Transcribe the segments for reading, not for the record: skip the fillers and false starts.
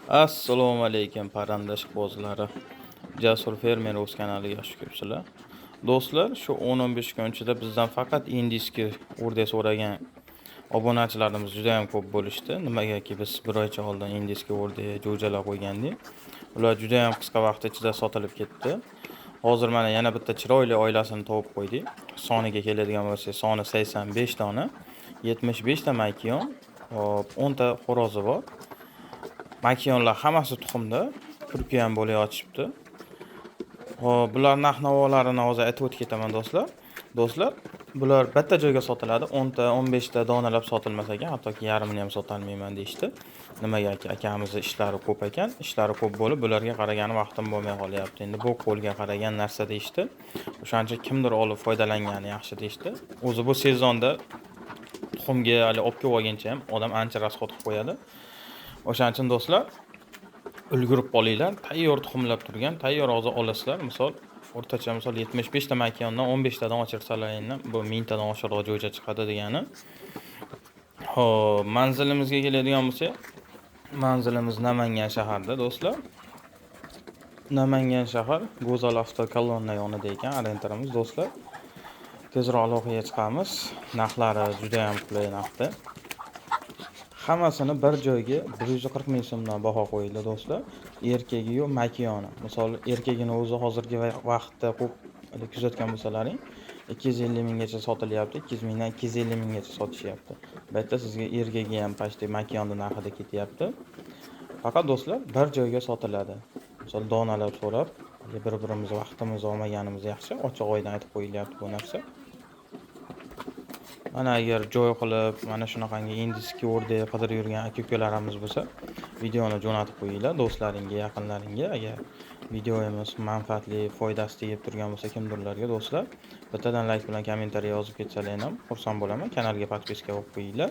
Assalomu alaykum, parranda ishqibozlari. Jasur Fermer o'z kanaliga xush kelibsizlar. Do'stlar, shu 10-15 kun ichida bizdan faqat индийский o'rdak so'ragan obunachilarimiz juda ham ko'p bo'lishdi. Nimagaki biz bir oycha oldin индийский o'rdak jo'jalar qo'ygandik. Ular juda ham qisqa vaqt ichida sotilib ketdi. Hozir mana yana bitta chiroyli oilasini topib qo'ydik. Soniga keladigan bo'lsak, soni 85 dona, 75 ta makiyon, hop, 10 ta xo'rozi bor. Makiyonlar hammasi tuxumda, kurki ham bo'layotishibdi. Hop, bular narx-navolarini hozir aytib o'tib ketaman, do'stlar. Do'stlar, bular bitta joyga sotiladi. 10 ta, 15 ta donalab sotilmas ekan, hattoki yarmini ham sotolmayman deyishdi. Nimagaki akamizni ishlari ko'p ekan. Ishlari ko'p bo'lib, bularga qaragani vaqtim bo'lmay qolyapti. Endi bu qo'lga qaragan narsa deyishdi. O'shaning uchun kimdir olib foydalangani yaxshi deyishdi. O'zi bu sezonda tuxumga hali olib kelib olguncha ham odam ancha расход qilib qo'yadi. O'shaning uchun, do'stlar, ulgurib qolinglar. Tayyor tuxumlab turgan, tayyor hozir olasizlar. Misol, o'rtacha misol 75 ta makiyondan 15 tadan ochirsalar, endi bu 1000 tadan oshiqroq jo'ja chiqadi degani. Xo'p, manzilimizga keladigan bo'lsak, manzilimiz Namangan shaharida, do'stlar. Namangan shahar, Go'zal avtokolonna yonida ekan orientirimiz, do'stlar. Tezroq aloqaga chiqamiz. Narxlari juda ham qulay narxda. Hammasini bir joyga 140 ming so'mdan baho qo'yildi, do'stlar. Erkagi-yu makiyoni. Misol, erkagini o'zi hozirgi vaqtda ko'p kuzatgan bo'lsalaring, 250 minggacha sotilyapti, 200 mingdan 250 minggacha sotishyapti. Bu yerda sizga erkagi ham почти makiyonni narxida ketyapti. Faqat, do'stlar, bir joyga sotiladi. Misol, donalab so'rab, bir-birimiz vaqtimizni olmaganimiz yaxshi. Ochiq oydin aytib qo'yilyapti bu narsa. Mana agar joy qilib, mana shunaqangi индийский o'rdak qidirib yurgan aka-ukalarimiz bo'lsa, videoni jo'natib qo'yinglar do'stlaringga, yaqinlaringga. Agar videomiz manfaatli, foydasi tegib turgan bo'lsa kimdirlarga, do'stlar, bittadan layk bilan kommentariy yozib ketsalar ham xursand bo'laman. Kanalga подписка bo'lib qo'yinglar.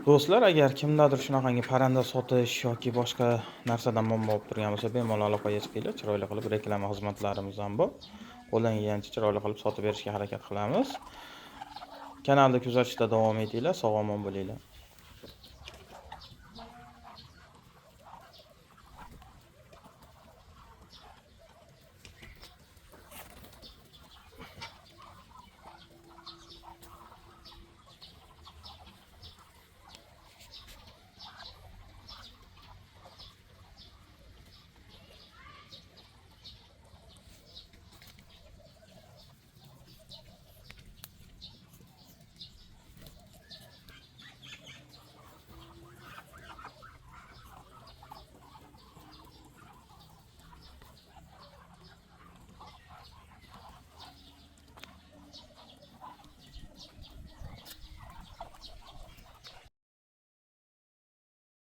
Do'stlar, agar kimdadir shunaqangi parranda sotish yoki boshqa narsadan muammo bo'lib turgan bo'lsa, bemalol aloqaga chiqinglar. Chiroyli qilib reklama xizmatlarimiz ham bor. Qo'ldan kelgancha chiroyli qilib sotib berishga harakat qilamiz. Kanalni kuzatishda davom etinglar. Sog' omon bo'linglar.